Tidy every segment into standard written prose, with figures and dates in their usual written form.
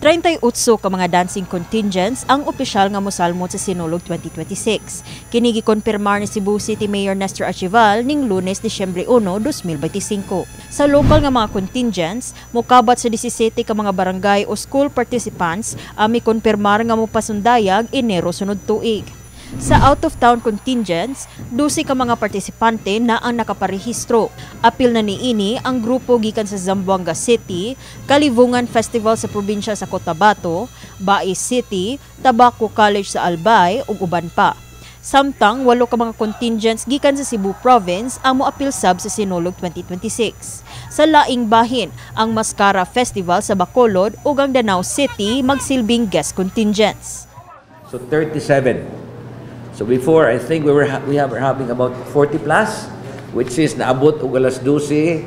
38 ka mga dancing contingents ang opisyal nga mosalmot sa Sinulog 2026. Kini gikonfirmar ni Cebu City Mayor Nestor Archival ning Lunes, Disyembre 1, 2025. Sa local nga mga contingents, mokabat sa 17 ka mga barangay o school participants ang mikonfirmar nga mopasundayag Enero sunod tuig. Sa out-of-town contingents, 12 ka mga partisipante na ang nakaparehistro. Apil na niini ang grupo gikan sa Zamboanga City, Kalivungan Festival sa probinsya sa Cotabato, Bais City, Tabaco College sa Albay ug uban pa. Samtang 8 ka mga contingents gikan sa Cebu Province ang moapil sab sa Sinulog 2026. Sa laing bahin, ang Mascara Festival sa Bacolod ug ang Danao City magsilbing guest contingents. So 37. So before, I think we were ha- we have having about 40 plus, which is naabot og alas 12.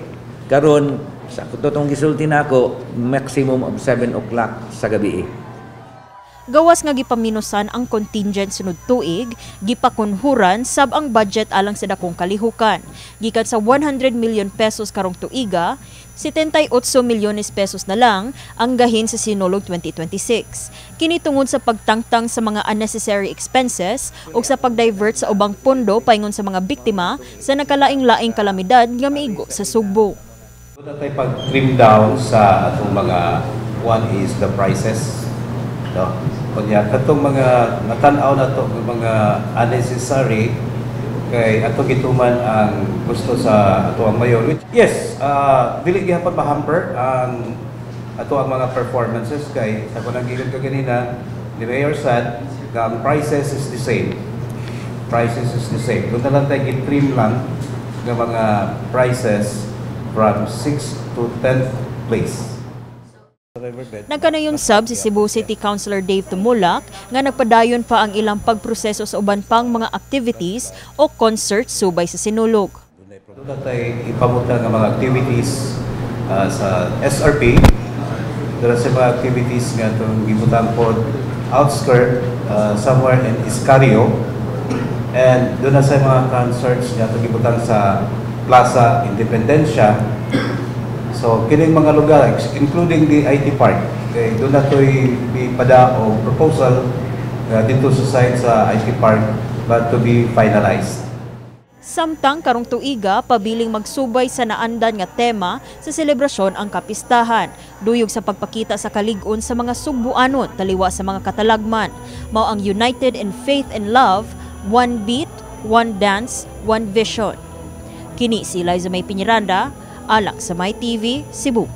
Karon sa totoong gisulti nako, maximum of 7 o'clock sa gabi. Gawas nga gipaminusan ang contingent sunod tuig, gipakunhuran sab ang budget alang sa dakong kalihukan. Gikan sa 100 million pesos karong tuiga, 78 milyones pesos na lang ang gahin sa Sinulog 2026. Kini tungod sa pagtangtang sa mga unnecessary expenses ug sa pag-divert sa ubang pondo paingon sa mga biktima sa nakalaing-laing kalamidad nga miigo sa Sugbo. Doon tayo pag-trim down sa atong mga, one is the prices, no? Kunya katong mga natan-aw na to nga mga unnecessary kay ato gituman ang gusto sa ato ang mayor, which yes, dili gihapon ma-hamper ang ato ang mga performances kay sa kunang gigon kaganina ni Mayor said nga ang prices is the same, prices is the same. Doon na lang tayo gitrim lang nga mga prices from 6 to 10th place. Nagkanayon sab si Cebu City Councilor Dave Tumulak nga nagpadayon pa ang ilang pagproseso sa uban pang mga activities o concert subay sa Sinulog. Doon na tayo ipamuta nga mga activities sa SRP. Doon sa mga activities nga itong gibutang pod outskirt, somewhere in Escario. And doon na sa mga concerts nga itong gibutang sa Plaza Independencia. So, kining mga lugar, including the IT Park, kay doon na to'y pada o proposal dito sa site sa IT Park, but to be finalized. Samtang karong tuiga, pabiling magsubay sa naandan nga tema sa selebrasyon ang kapistahan, duyog sa pagpakita sa kalig-on sa mga Sugbuanon taliwa sa mga katalagman. Mao ang United in Faith and Love, One Beat, One Dance, One Vision. Kini si Liza May Piñeranda, alang sa My TV, Cebu.